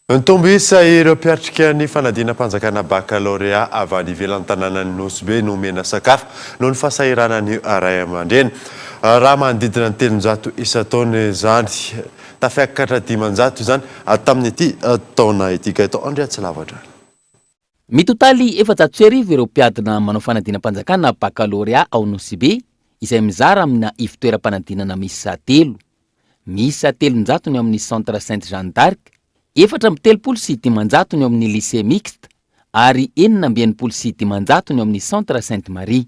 Nitombo isa ireo mpiatrika ny fanadinam-panjakana bakalorea avy any ivelan'ny tanànan'i Nosy Be nomena sakafo noho ny fahasahiranan'ny ray aman-dreny. Raha manodidina ny 300 isan-taona izany, tafiakatra 500 izany tamin'ity taona ity. Gaëtan Andriatsilavandrana. Mitotaly 1400 ireo mpiadina manao fanadinam-panjakana bakalorea ao Nosy Be, izay mizara amina ivon-toeram-panadinana miisa telo. Miisa 300 ny ao amin'ny Centre Sainte Jeanne d'Arc, 534 ny ao amin'ny Lycée Mixte ary 566 ny ao amin'ny Centre Sainte Marie.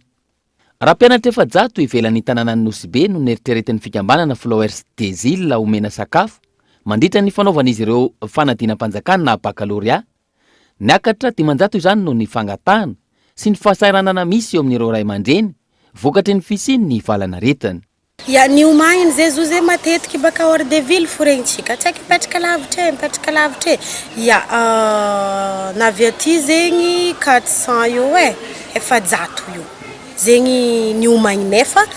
Raha mpianatra 400 ivelan'ny tanànan'i Nosy Be no neritreretin'ny fikambanana Flowers des Îles homena sakafo mandritra ny fanaovan'izy ireo fanadinam-panjakana bakalorea, niakatra 500 izany noho ny fangatahana sy ny fahasahiranana misy eo amin'ireo ray aman-dreny vokatry ny fisian'ny valanaretina. Ya, niomagniny zay zo zay matetiky baka hors de ville fo regnitsika, tsy haiko mipetraka lavitra e, mipetraka lavitra e. Ya, navy aty zegny 400 eo e, 400 eo zegny niomagninay fa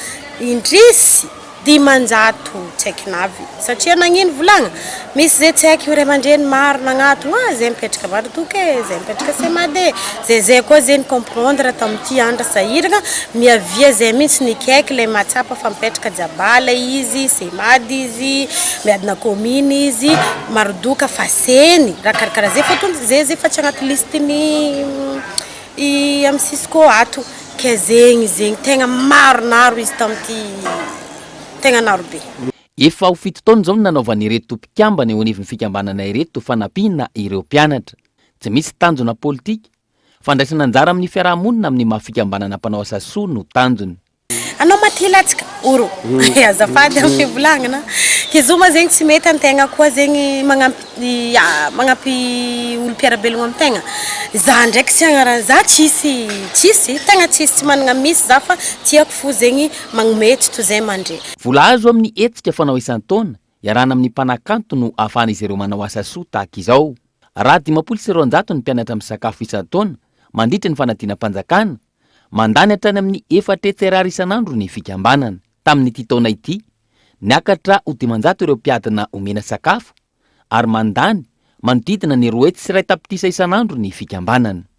indrisy 500 tsy haiky navy satria nagnino volagna misy zay tsy haiky ray aman-dreny maro nagnatogno ah zay mipetraka Marotoky e, zay mipetraka Semady e, zay zay koa zegny comprendre tamin'ity andro sahiragna miavia zay mihitsy nikaiky le mahatsapa fa mipetraka Jabala izy, Semady izy, miadina commune izy, Marodoka fa seny raha karakaraha zay fôtony zay zay fa tsy agnaty liste-ny i amy Cisco ato ke zegny zegny tegna maronaro izy tamin'ity tegna naro be. Efa ho 7 taona izao no nanaovan'ireto mpikambana eo anivon'ny fikambanana ireto fanampiana ireo mpianatra. Tsy misy tanjona politika, fandraisana anjara amin'ny fiarahamonina amin'ny maha fikambanana mpanao asa soa no tanjony. Anao maty latsaka oro azafady amin'ny fivolagnana kizoma zegny tsy mety antegna koa zegny magnampy ya magnampy olo mpiara-belogno amintegna za ndraiky tsy agnara za tsisy tsisy tegna tsisy tsy managna misy za fa tiako fo zegny magnome tsy toy zay mandre. Vola azo amin'ny hetsika fanao isan-taona iarahana amin'ny mpanakanto no ahafahan'izy ireo manao asa soa tahaka izao. Raha 250 ny mpianatra misakafo isan-taona mandritra ny fanadinam-panjakana, mandany hatrany amin'ny 400 ariary isan'andro ny fikambanana. Tamin'ity taona ity, niakatra ho 500 ireo mpiadina omena sakafo ary mandany manodidina ny 201 tapitrisa isan'andro ny fikambanana.